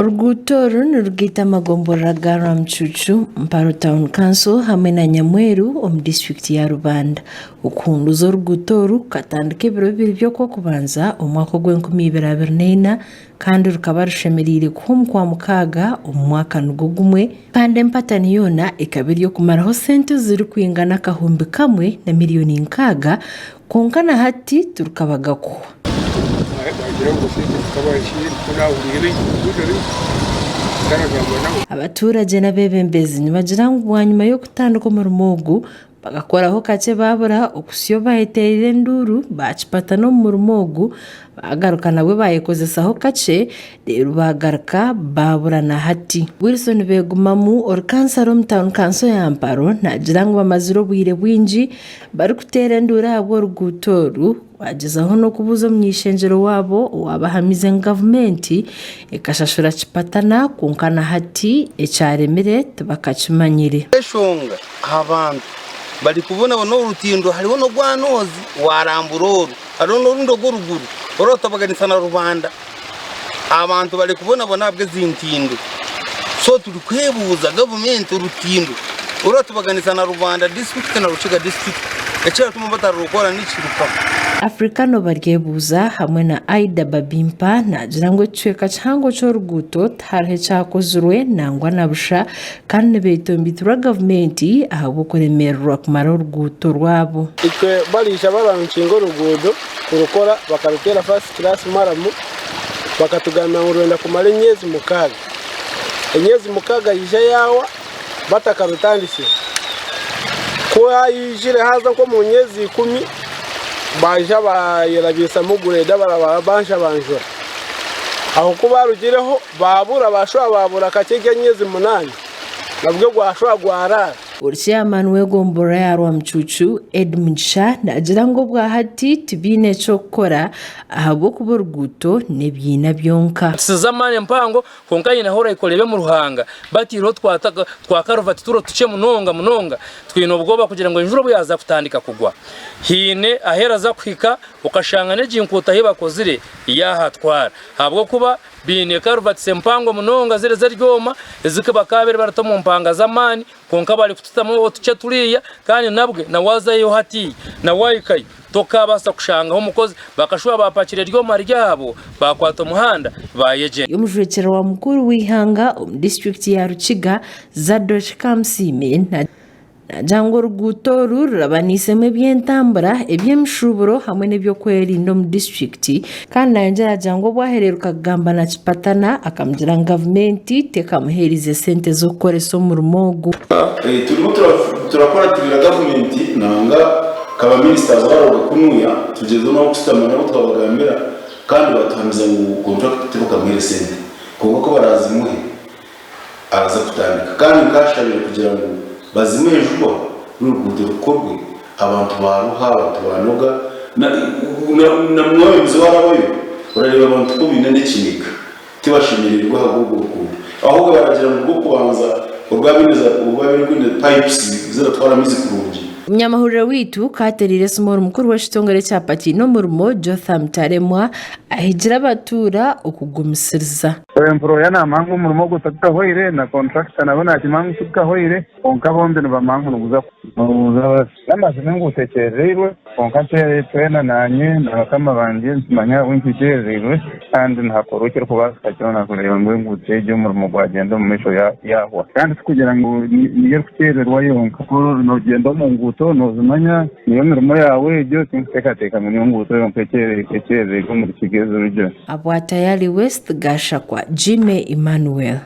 Oruguuto oru nirugaita amagomborora ga Rwamucuucu, Mparo Town Council hamwe na Nyamweru omu disiturikiti ya Rubanda. Okuhunduuza oruguuto oru kukatandika ebiro bibiri by'Okwokubanza omwaka ogw'enkumiibiri abiri n'eina kandi rukaba rushemereire kuhwa omu Kwamukaaga omu mwaka nigwo gumwe kandi empatani yoona ekaba eri okumaraho sente ezirikwingana 1,600,000 kwonka na hati tirukabaga kuhwa. Abaturage n'abeebembezi nibagira ngu bwanyima y'okutandika omurimo ogu, bakakoraho kakye baabura okuhitsya obu bayetereire enduuru baakipatana omu murimo ogu, baagaruka nabwo baayekozesaho kakye reero baagaruka baabura na hati. Wilson Begumamu ori kansara omu tauni kanso ya Mparo naagira ngu bamazire obwire bwingi barikuteera enduuru ahabw'oruguuto oru, Baagyezaho n'okubuuza omuny'eishengyero waabo owaabahamize ngu gavumenti ekashashura kipatana kwonka na hati ekyaremire tibakakimanyire. Enshonga aha bantu barikubonabona orutindo hariho n'ogwa Noozi warambura oru hariho n'orundi ogw'oruguru oruratabaganisa na Rubanda. Abantu barikubonabona ahabw'ezi ntindo so turikwebuuza gavumenti orutindo oruratubaganisa na Rubanda disiturikiti na Rukiga disiturikiti ekiratuma batarurukora niki rukafa. Africano Baryebuuza hamwe na Aidah Babimpa naagira ngu ekicweka kihango ky'oruguuto tihariho ekyakozirwe nangwa na busha kandi nibetombitirwa gavumenti ahabw'okuremererwa kumara oruguuto rwabo. Itwe bariija barankinga oruguudo kurukora bakaruteera first class maramu bakatugambira ngu rwenda kumara emyezi mukaaga. Emyezi mukaaga yaija yaawa batakarutandikire. Ku yaijire haaza nk'omu myezi ikumi baija baayerabiisamu grade barabanjabanjura. Aho ku baarugireho baabura baashuba baabura kakye nk'emyezi munaana nabwo gwashuba gwaraara. Ori Chairman w'egomborora ya Rwamucuucu, Ed Mugisha naagira ngu obwahati tibaine eky'okukora ahabw'okuba oruguuto n'ebiina byonka. Tusize amaani mpango kwonka haine ahu orahika oreebe omu ruhanga bataireho twa karuvati turi otukye munonga munonga. Twine obwoba kugira ngu enjura obu yaaza kutandika kugwa haine ahu eraza kuhika okashanga n'egi nkuuto ahu bakozire yaahatwara ahabw'okuba Baine karuvatisi empango munonga ziri ez'eryoma ezi bakaabaire barita omu mpanga z'amaani, kwonka barikututamu otukye turiya, kandi nabwe na waazayo hatiiya na waahikayo tokaabaasa kushangaho omukozi. Bakashuba baapakira eryoma ryabo baakwata omuhanda baayegyenda. Omujwekyerwa mukuru w'eihanga omu disiturikiti ya Rukiga, Zadock Kamusiime Naagira ngu oruguuto oru rurabaniisemu eby'entambura, eby'emishuuburo hamwe n'eby'okwerinda omu disiturikiti kandi nayongyera yaagira ngu obu ahereeruka kugamba na Kipatana akamugira ngu gavumenti tekamuheerize sente z'okukoresa omurimo ogu. Turimu turakuratirira gavumenti nanga nka ba ministers abaruga kunuya tugyezeho nabo kushutama nabo twabagambira kandi batuhamiza ngu contract tibakamuhaire sente kwonka ku barazimuhe araza kutandika kandi nkashabire kugira ngu bazimuhe juba n'oruguuto rukorwe abantu baruha abantu banoga na na mwebembezi warabayo orareeba abantu ku baine n'ekiniga tibashemererwa ahabw'orwo ruguuto ahobwe baragira ngu rw'okubanza orwabaire rwine pipes ziratwara amaizi kurungi. Omunyamahurire waitu Katerine Small mukuru w'ekitongore ekya Pakiine Omurimo Jotham Taremwa ahigire abatuura okugumisiriza. Employer naamanya ngu omurimo ogwo tigukahwaire na contractor nawe naakimanya ngu tigukahwaire kwonka bombi nibamanya ngu niguza kuhwa. N'amazima enguuto ekyerereirwe kwonka twena naanye na bakama bangye nitumanya ahabw'enki ekyerereirwe kandi nihakorwa ekirikubaasika kyona kureeba ngu enguuto egyo omurimo gwagyenda omu maisho yaahwa. Kandi tikugira ngu niyo erikukyererwa yonka, ku noogyenda omu nguuto noozimanya niyo mirimo yaawe egyo, tinkuteekateeka ngu niyo nguuto yonka ekyerereirwe omuri Kigezi Region. Abwatayali West Gashakwa Jimmy Emmanuel.